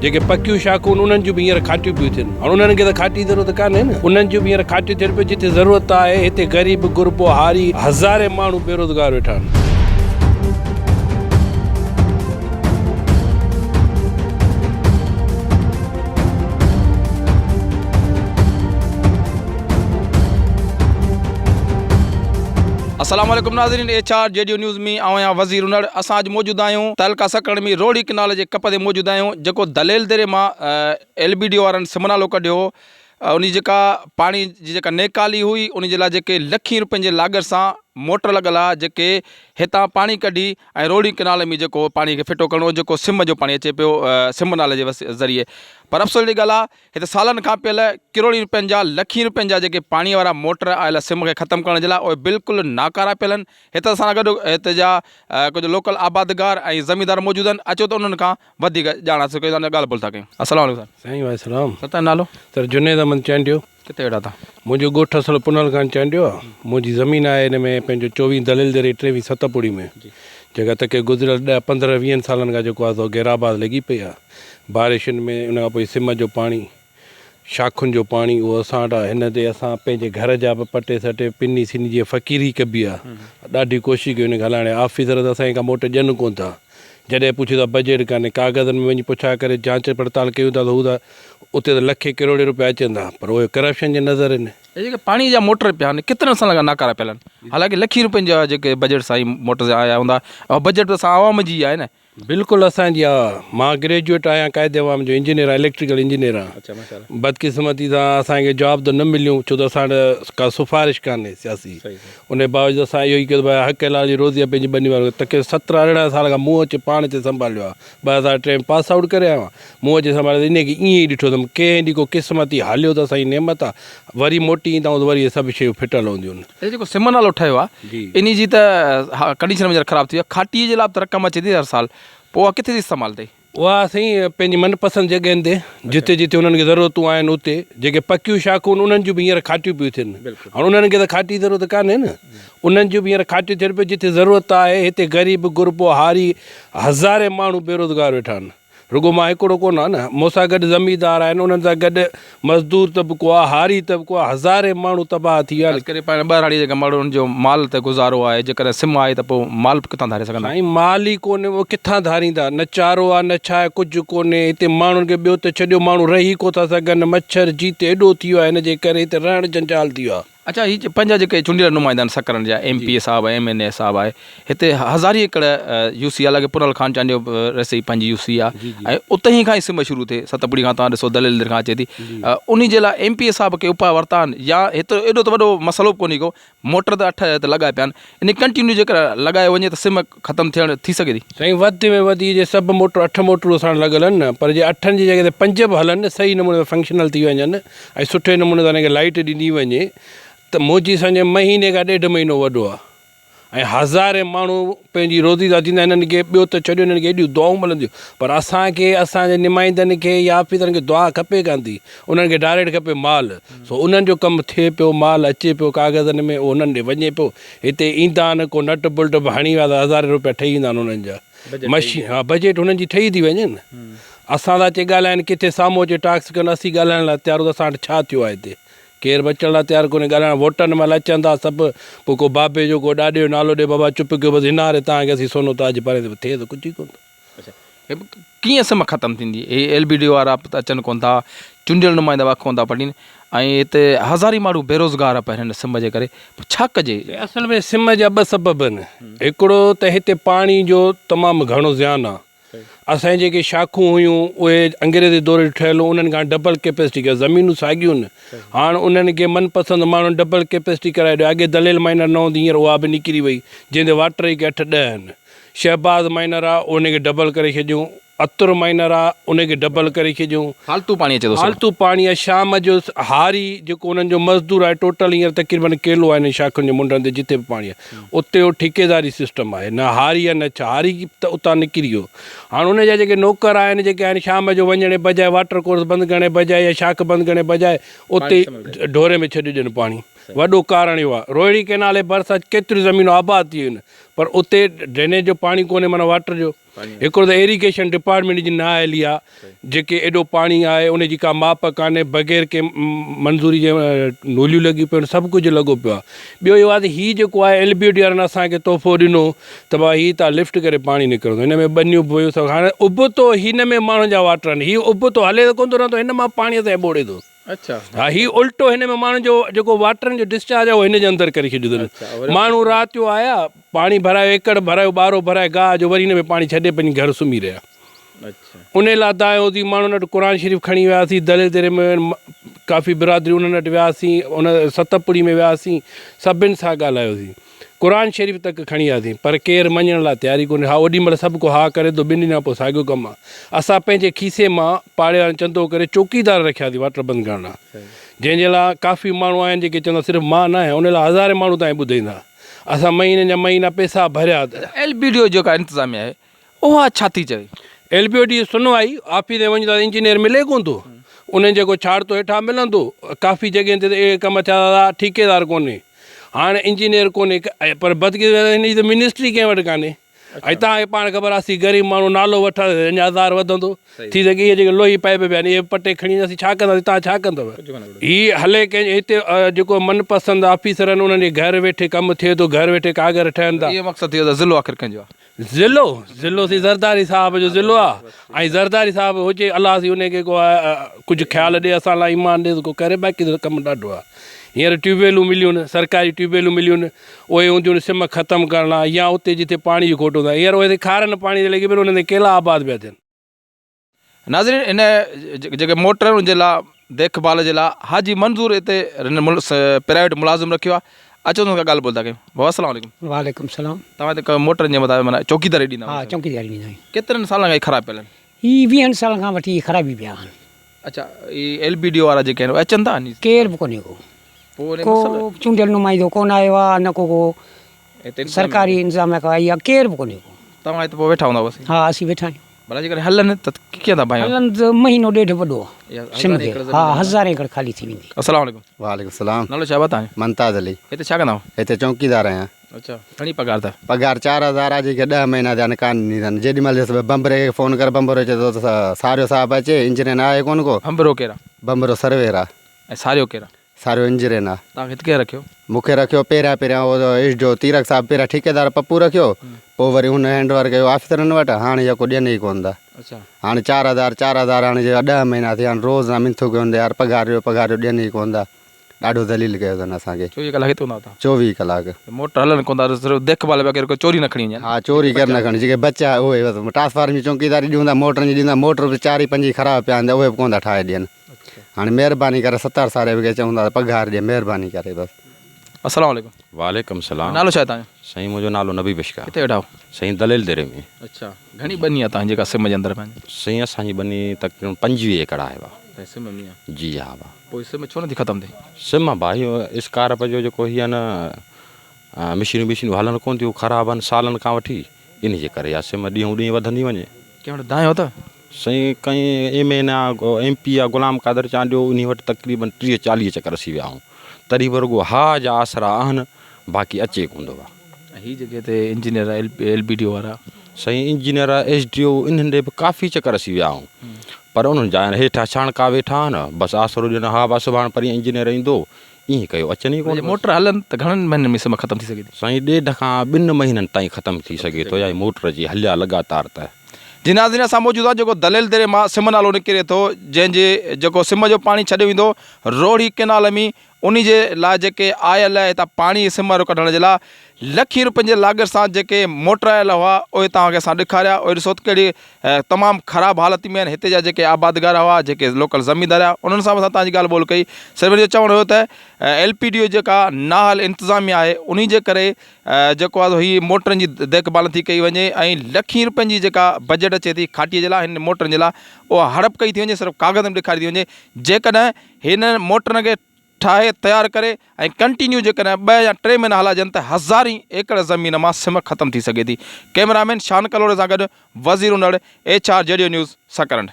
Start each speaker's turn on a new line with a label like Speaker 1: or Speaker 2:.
Speaker 1: جيڪي پڪيون شاخون آهن انهن جون به هينئر کاٽيون پيون ٿين. هاڻ انهن کي ته کاٽي جي ضرورت ڪانهي نه. انهن جون به هينئر کاٽيون ٿين پيون جتي ضرورت آهي. هتي غريب غربو هاري هزارين ماڻهو بيروزگار ويٺا آهن.
Speaker 2: السلام عليڪم ناظرين H R G D news ۾ آئون آهيان وزير انڙ اسان اڄ موجود آهيون تعلقه سڪرنڊ ۾ روهڙي ڪنال جي ڪپ تي موجود آهيون جيڪو دليل دري مان ايل بي ڊي وارن سم نالو ڪڍيو هو ان جي جيڪا پاڻي جي جيڪا نيڪالي هئي ان جي لاء جيڪي لکين روپين جي لاڳت سان موٽر لڳل آهي جيڪي هتان پاڻي ڪڍي ۽ روهڙي ڪنال ۾ جيڪو پاڻي کي ڦٽو ڪرڻو جيڪو سم جو پاڻي اچي پيو سم نالي جي ذريعي پر افسوس جي ڳالهه آهي هتي سالن کان پيل ڪروڙين روپين جا لکين روپين جا جيڪي پاڻي وارا موٽر آيل سم کي ختم ڪرڻ جي لاء اهي بلڪل ناڪارا پيل آهن هتي اسان سان گڏ هتي جا ڪجهه لوڪل آبادگار ۽ زميندار موجود آهن اچو ته انهن کان وڌيڪ ڄاڻ حاصل ڪيون ڳالهه ٻولهه ٿا ڪيون السلام عليڪم سر.
Speaker 1: سائين وعليڪم السلام.
Speaker 2: سر تنهنجو نالو؟
Speaker 1: سر جنيد احمد چانڊيو.
Speaker 2: ڪٿي ويٺا تان؟
Speaker 1: منهنجو ڳوٺ اصل پنهل خان چانڊيو آ. منهنجي زمين آهي هن ۾ پنهنجو چوويهه دليل ذريعي ٽيويهه ست پوڙي ۾ جيڪا تڪي گذريل ڏهه پندرهن ويهن سالن کان جيڪو آ سو غير آباد لڳي پئي آ. بارشن ۾ ان کان پوء سم جو پاڻي، شاخن جو پاڻي اهو اسان وٽ آ. هن تي اسان پنهنجي گهر جا به پٽي سٽي پني سني جيئن فقيري ڪبي آ. ڏاڍي ڪوشش ڪئي ان کي هلائڻ جي. آفيسر ته اسان کي ڪا موٽ ڏين ڪونه ٿا. جڏهن پڇون ٿا بجيٽ ڪانهي. ڪاغذن ۾ وڃي پڇا ڪري جانچ پڙتال ڪيون ٿا ته هو ته اتي ته لکين ڪروڙين روپيا اچن ٿا پر اهي ڪرپشن جي نظر آهن.
Speaker 2: هي جيڪي پاڻي جا موٽر پيا آهن ڪيترن سالن کان ناڪارا پيل آهن. حالانڪه لکين روپين جا جيڪي بجيٽ سان هي موٽرز آيا هوندا. اها بجيٽ ته اسان عوام جي ئي آهي نه.
Speaker 1: بلڪل اسان جي آ مان گريجوئيٽ آهيان قائد عوام جو انجنيئر آهيان اليڪٽريڪل انجنيئر آهيان بدقسمتي سان اسان کي جاب ته نه مليون ڇو ته اسان وٽ ڪا سفارش ڪانهي سياسي ان باوجود اسان اهو ئي ڪيو ته ڀاء حق حلال جي روزي آ پنهنجي ٻني وارو تڪي سترهن ارڙهن سال کان مون اچي پاڻ اچي سنڀاليو آ 2003 ۾ پاس آئوٽ ڪري آيو آهيان مون اچي سنڀاليو ان کي ائين ئي ڏٺو اٿم ڪنهن ڏينهن ڪو قسمتي هليو ته اسان جي نعمت آ وري موٽي ايندا آهيون ته وري اهي سڀ شيون ڦٽل هونديون آهن.
Speaker 2: هي جيڪو سم نالو ٺهيو آهي انهي جي ته ڪنڊيشن وڃي خراب ٿي وئي آهي کاٽي جي لاء به ته رقم اچي ٿي هر سال پوء اها ڪٿي ٿي استعمال ٿئي؟
Speaker 1: اها سائين پنهنجي من پسند جڳهين تي جتي جتي انهن کي ضرورتون آهن اتي جيڪي پڪيون شاخون آهن انهن جون به هينئر کاٽيون پيون ٿين هاڻ انهن کي ته کاٽي جي ضرورت ڪانهي نه انهن جون به هينئر کاٽيون ٿين پيون جتي ضرورت آهي هتي غريب غربو هاري هزارين ماڻهو بيروزگار ويٺا آهن. رڳو مان هڪڙو ڪونه آهيان نه، مون سان گڏ زميندار آهن، انهن سان گڏ مزدور طبقو آهي، هاري طبقو آهي، هزارين ماڻهو تباهه ٿي ويا آهن.
Speaker 2: خاص ڪري پاڻ ٻهراڙيء جا ماڻهو انهن جو مال تي گذارو آهي، جيڪڏهن سم آهي ته پوء مال به ڪٿان ڌاري سگهندا؟
Speaker 1: سائين مال ئي ڪونهي، اهو ڪٿان ڌاريندا، نه چارو آهي نه ڇا آهي، ڪجهه ڪونهي، هتي ماڻهن کي ٻيو ته ڇڏيو ماڻهو رهي ڪو ٿا سگهن، مڇر جيت ايڏو ٿي ويو آهي هن جي ڪري هتي رهڻ جنجال ٿي ويو آهي.
Speaker 2: اڇا هي پنهنجا جيڪي چونڊيل نمائندا آهن سکرن جا ايم پي اي صاحب ايم اين اي صاحب آهي هتي هزارين ايڪڙ يو سي حالانڪه پنهل خان چانڊيو رسي پنهنجي يو سي آهي ۽ اتي ئي کان ئي سم شروع ٿئي ستپڙي کان توهان ڏسو دليل در کان اچي ٿي انهي جي لاء ايم پي اي صاحب ڪي اپاء ورتا آهن يا هت ايڏو ته وڏو مسئلو به ڪونهي ڪو موٽر ته اٺ هت لڳايا پيا آهن انهي ڪنٽينيو جيڪر لڳايو وڃي ته سم ختم ٿيڻ ٿي سگهي ٿي.
Speaker 1: سائين وڌ ۾ وڌ اهي جي سڀ موٽر اٺ موٽرون اسان وٽ لڳل آهن نه پر جي اٺن جي جڳهه تي پنج به هلن نه صحيح نموني سان فنڪشنل ٿي وڃن ۽ سٺي نموني سان انهن کي لائيٽ ڏني وڃي ته منهنجي سمجهه ۾ مهيني کان ڏيڍ مهينو وڏو آهي ۽ هزارين ماڻهو پنهنجي روزي سان ٿيندا هنن کي ٻيو ته ڇڏيو هنن کي ايڏيون دعائون ملنديون پر اسان کي اسان جي نمائندن کي يا آفيسرن کي دعا کپي ڪانه ٿي انهن کي ڊائريڪٽ کپي مال سو انهن جو ڪم ٿئي پيو، مال اچي پيو ڪاغذن ۾ اهو انهن ڏي وڃي پيو، هتي ايندا آهن ڪو نٽ بولٽ به هڻي ويا ته هزارين روپيا ٺهي ويندا آهن انهن جا، مشين ها بجيٽ هنن جي ٺهي ٿي وڃي نه، اسان ٿا اچي ڳالهائين ڪٿي سامهون اچي ٽاڪس ڪن اسين ڳالهائڻ لاء تيار هون ته اسان وٽ ڇا ٿيو آهي هتي ڪير به اچڻ لاء تيار ڪونهي ڳالهائڻ ووٽن مهل اچن ٿا سڀ پوء ڪو بابي جو ڪو ڏاڏي جو نالو ڏي بابا چپ ڪيو بس هناري توهان کي اسين سونو تاج پارائينداسين ٿئي ته ڪجهه ئي ڪونه ٿو.
Speaker 2: ڪيئن سم ختم ٿيندي هي ايل بي ڊي وارا به اچن ڪون ٿا چونڊيل نمائندا به اک ڪون ٿا پٽين ۽ هتي هزارين ماڻهو بيروزگار پيا آهن هن سم جي ڪري پوء ڇا ڪجي.
Speaker 1: اصل ۾ سم جا ٻه سبب آهن هڪڙو ته هتي پاڻي جو تمام گهڻو زيان آهي اسان جي جيڪي شاخون هيون اهي انگريزي دور جون ٺهيل هيون انهن کان ڊبل ڪيپيسٽي ڪيو زمينون ساڳيون آهن هاڻ انهن کي من پسند ماڻهن ڊبل ڪيپيسٽي ڪرائي ڏيو اڳي دليل مائنر نه هوندي هينئر اها به نڪري وئي جنهن تي واٽر جي اٺ ڏهه آهن شهباز مائنر آ ان کي ڊبل ڪري ڇڏيون، عطر مائنر آ ان کي ڊبل ڪري ڇڏيون.
Speaker 2: فالتو پاڻي اچي ٿو سر.
Speaker 1: فالتو پاڻي آ شام جو هاري جيڪو انهن جو مزدور آهي ٽوٽل هينئر تقريبن ڪيلو آهي انهن شاخن جي منڍن تي جتي به پاڻي آهي اتي اهو ٺيڪيداري سسٽم آهي نه هاري آ نه ڇا هاري ته اتان نڪري ويو هاڻ ان جا جيڪي نوڪر آهن جيڪي آهن شام جو وڃڻ جي بجاء واٽر ڪورس بند ڪرڻ جي بجاء يا شاخ بند ڪرڻ جي بجاء اتي ڍوري ۾ ڇڏي ڏين پاڻي. وڏو ڪارڻ اهو آهي. روهڙي ڪئنال جي ڀرسان ڪيتريون زمينون آباد ٿي ويون آهن پر اتي ڊرينيج جو پاڻي ڪونهي معنيٰ واٽر جو. هڪڙو ته ايريگيشن ڊپارٽمينٽ جي نااهلي آهي جيڪي ايڏو پاڻي آهي ان جي ڪا ماپ ڪانهي بغير ڪنهن منظوري جي نوليون لڳيون پيون آهن سڀ ڪجهه لڳو پيو آهي. ٻيو اهو آهي ته هي جيڪو آهي ايل بي ڊي وارن اسان کي تحفو ڏنو ته بابا هي تان لفٽ ڪري پاڻي نڪرندو هن ۾ ٻنيون به ويون سڀ هاڻي ابتو هن ۾ ماڻهن جا واٽر آهن هي ابتو هلي ته ڪونه ٿو رهندو هن مان پاڻي اسان کي ٻوڙي ٿو.
Speaker 2: اڇا.
Speaker 1: ها هي الٽو هن ۾ ماڻهن جو جيڪو واٽرن جو ڊسچارج آهي اهو هن جي اندر ڪري ڇڏيو اٿن. ماڻهو رات جو آيا پاڻي ڀرايو ايڪڙ ڀرايو ٻارو ڀرائي گاهه جو وري هن ۾ پاڻي ڇڏي پنهنجي گهر سمهي رهيا. انهي لاء دانهيو ٿي ماڻهن وٽ قرآن شريف کڻي وياسين دلي دري ۾ ڪافي برادري انهن وٽ وياسين ان ستپڙي ۾ وياسين سڀن سان ڳالهايوسين. قرآن شريف تڪ کڻي آياسين پر ڪير مڃڻ لاء تيار ئي ڪونهي. ها اوڏي مهل سڀ ڪو ها ڪري ٿو ٻن ڏينهن کان پوء ساڳيو ڪم آ. اسان پنهنجي کيسي مان پاڙي وارن چندو ڪري چوڪيدار رکياسين واٽر بند ڪرڻ لاء جنهن جي لاء ڪافي ماڻهو آهن جيڪي چوندا صرف مان نه آهيان ان لاء هزارين ماڻهو تائين ٻڌائيندا. اسان مهينن جا مهينا پئسا ڀريا ته.
Speaker 2: ايل بي ڊي او جيڪا انتظاميا آهي اها ڇا ٿي چوي؟
Speaker 1: L B O D سنوائي office ۾ وڃون ٿا ته انجنيئر ملي ڪونه ٿو انهن جيڪو ڇاڙتو هيٺان ملندو ڪافي جڳهين تي ته اهي ڪم ٿيا دادا ٺيڪيدار ڪونهي هاڻ انجنيئر ڪونهي پر بدقسمتي هن جي ته منسٽري ڪنهن وٽ ڪانهي ۽ توهان کي پاڻ خبر آهي اسين غريب ماڻهو نالو وٺنداسين اڃا هزار وڌندو ٿي سگهي اهي جيڪي لوهي پائيپ پيا آهن اهي پٽي کڻي وينداسين ڇا ڪنداسين توهان ڇا ڪندؤ هي هلي ڪنهن جي هتي جيڪو من پسند آفيسر آهن انهن جي گهر ويٺي ڪم ٿئي ٿو گهر ويٺي ڪاغر ٺهن ٿا.
Speaker 2: اهو مقصد ٿي ويو ته ضلعو آخر ڪنهن جو آهي.
Speaker 1: ضلعو ضلعو سي زرداري صاحب جو ضلعو آ ۽ زرداري صاحب هجي الله سي انهي کي ڪو ڪجهه خيال ڏي اسان لاء ايمان ڏي ته ڪو ڪري باقي ته ڪم ڏاڍو آ هينئر ٽيوب ويلون مليون سرڪاري ٽيوب ويلون مليون اهي هونديون سم ختم ڪرڻ لاء يا اتي جتي پاڻي جي کوٽ هوندو آ هينئر اهي کارن پاڻي تي لڳي پيا انهن تي ڪيلا آباد پيا ٿين.
Speaker 2: ناظرين ان جيڪي موٽر آهن ان جي لاء ديک ڀال جي لاء حاجي منظور هتي پرائيويٽ ملازم رکيو آهي اچو ان سان ڳالهه ٻولهه ٿا ڪيون بابا السلام عليڪم.
Speaker 3: وعليڪم السلام.
Speaker 2: توهان هتي موٽرن جي مٿان معنيٰ چوڪيداري ڏيندا
Speaker 3: ها چوڪيداري ڏيندا آهيون.
Speaker 2: ڪيترن سالن کان هي خراب پيل آهن؟
Speaker 3: هي ويهن سالن کان وٺي خرابي پيا آهن.
Speaker 2: اڇا هي ايل بي ڊي وارا جيڪي آهن اهي اچن ٿا؟
Speaker 3: ڪير به ڪونهي ڪو ڪو چونڊيل نمائندو ڪونه آيو آهي نه ڪو ڪو سرڪاري انتظاميا ڪا آئي آهي ڪير به ڪونهي ڪو.
Speaker 2: توهان هتي پوء ويٺا هوندا بس؟
Speaker 3: ها اسين ويٺا آهيون.
Speaker 2: ڀلا جيڪڏهن هلن ته ڪيئن ٿا ڀانئيو؟
Speaker 3: هلن ته مهينو ڏيڍ وڏو سم کي ها هزارين ايڪڙ خالي ٿي ويندي.
Speaker 2: السلام عليڪم.
Speaker 4: وعليڪم السلام.
Speaker 2: نالو ڇا آهي توهان جو؟
Speaker 4: ممتاز علي.
Speaker 2: هتي ڇا ڪندا آهيو؟
Speaker 4: هتي چوڪيدار آهيان.
Speaker 2: اڇا گهڻي پگهار اٿو؟
Speaker 4: پگهار 4000 آهي جيڪي 10 مهينا ٿيا آهن ڪانه ڏني اٿن جيڏي مهل ڏس بمبري کي فون ڪر بمبرو چئي ٿو ته ساريو صاحب اچي انجنيئر آهي ڪونه ڪو.
Speaker 2: بمبرو ڪير آهي؟
Speaker 4: بمبرو سروير آهي.
Speaker 2: ۽ ساريو ڪير آهي؟
Speaker 4: ساريو انجرين آ.
Speaker 2: توهان کي هت ڪنهن رکيو؟
Speaker 4: مون کي رکيو پهريان پهريان اهو ايس ڊي او تيرڪ صاحب پهريان ٺيڪيدار پپو رکيو پوء وري هن هينڊ اوور ڪيو آفيسرن وٽ هاڻي يڪو ڏين ئي ڪونه ٿا هاڻي 4000 4000 هاڻي جيڪا ڏهه مهينا ٿيا آهن روز نا منٿون ڪيون ته يار پگهار ڏيو پگهار ڏيو ڏين ئي ڪونه ٿا ڏاڍو ذليل ڪيو اٿن اسان کي.
Speaker 2: 24 ڪلاڪ هتي هوندا توهان؟
Speaker 4: 24 ڪلاڪ.
Speaker 2: موٽر هلن ڪونه ٿا صرف ديک ڀال پيا ڪريو ڪو چوري نه کڻي وڃن.
Speaker 4: ها چوري ڪر نه کڻي جيڪي بچيا اهي بس ٽرانسفارم جي چونڪيداري ڏيون ٿا موٽرن جي ڏيون ٿا موٽر به چار ئي پنج ئي خراب پيا آهن ته اهي به ڪونه ٿا ٺاهي ڏين. هاڻي مهرباني ڪري ستر ساري به کي چئون ٿا ته پگهار ڏي مهرباني ڪري بس.
Speaker 2: السلام عليڪم.
Speaker 5: وعليڪم السلام.
Speaker 2: نالو ڇا آهي توهان جو؟
Speaker 5: سائين منهنجو نالو نبي بخش آهي.
Speaker 2: ڪٿي ويٺا آهيو؟
Speaker 5: سائين دليل ديري ۾.
Speaker 2: اڇا گهڻي ٻني آهي توهان جي جيڪا سم جي اندر پنهنجي؟
Speaker 5: سائين اسان جي ٻني تقريبن 25 ايڪڙ آهي ڀا.
Speaker 2: تنهن سم ۾ آهي.
Speaker 5: جي ها ڀا.
Speaker 2: پوء سم ڇو نٿي ختم ٿئي؟
Speaker 5: سم ڀا اهو اسڪارپ جو جيڪو هي آهي نه مشينون بشينون هلن ڪونه ٿيون خراب آهن سالن کان وٺي انهي جي ڪري اها سم ڏينهون ڏينهن وڌندي وڃي.
Speaker 2: ڪنهن وٽ دانهيو اٿو؟
Speaker 5: سائين ڪئين ايم اين آ ايم پي آ غلام قادر چانڊيو انهي وٽ تقريبن 30 40 چڪر اسين ويا آهيون تڏهن به رڳو ها جا آسرا آهن باقي اچي ڪونه ٿو.
Speaker 2: ۽ هي جيڪي هتي engineer L B D O وارا.
Speaker 5: سائين انجنيئر ايس ڊي او انهن ڏي به ڪافي چڪر اسين ويا آهيون پر انهن جا هيٺان ڇاڻڪا ويٺا آهن بس آسرو ڏين ها بس سڀاڻ پرين انجنيئر ايندو ائين ڪيو اچن ئي ڪونه.
Speaker 2: جي موٽر هلن ته گهڻن مهينن ۾ سم ختم ٿي سگهي ٿي؟
Speaker 5: سائين ڏيڍ کان ٻن مهينن تائين ختم ٿي سگهي ٿو يا موٽر جي هليا لڳاتار ته.
Speaker 2: جي ناظرين اسان موجود آهيون جيڪو دليل دري مان سم نالو نڪري ٿو جنهن جي جيڪو سم جو پاڻي ڇڏيو ويندو روهڙي ڪئنال ۾ انهي جي لاء جيڪي آيل هتان پاڻي سم وارو ڪڍڻ جي لاء لکين روپين جي لاڳت سان جيڪي موٽر آيل هئا اهي توهان کي اسان ڏيکاريا اهي ڏسو ته ڪهڙي تمام خراب حالت ۾ آهن هتي جا جيڪي آبادگار هئا جيڪي لوڪل زميندار هيا انهن سان به اسان توهان جي ڳالهه ٻولهه ڪئي صرف ان جو چوڻ هيو ته ايل پي ڊي او جيڪا نااهل انتظاميا آهي انهي جي ڪري جيڪو آهي هي موٽرن جي ديک ڀال نٿي ڪئي وڃي ۽ لکين روپين جي جيڪا بجيٽ اچي ٿي کاٽي جي لاء هن موٽرن جي لاء اها هڙپ ڪئي ٿي وڃي صرف ڪاغذ ۾ ڏيکاري ٿي وڃي جيڪڏهن هن موٽرن کي ٺاهي تيار ڪري ۽ ڪنٽينيو جيڪڏهن ٻه يا ٽي مهينا هلائجن ته هزارين ايڪڙ زمين مان سم ختم ٿي سگهي ٿي. ڪئميرا مين شان ڪلهوڙي سان گڏ Wazir Unar, H R G D news, Sakrand.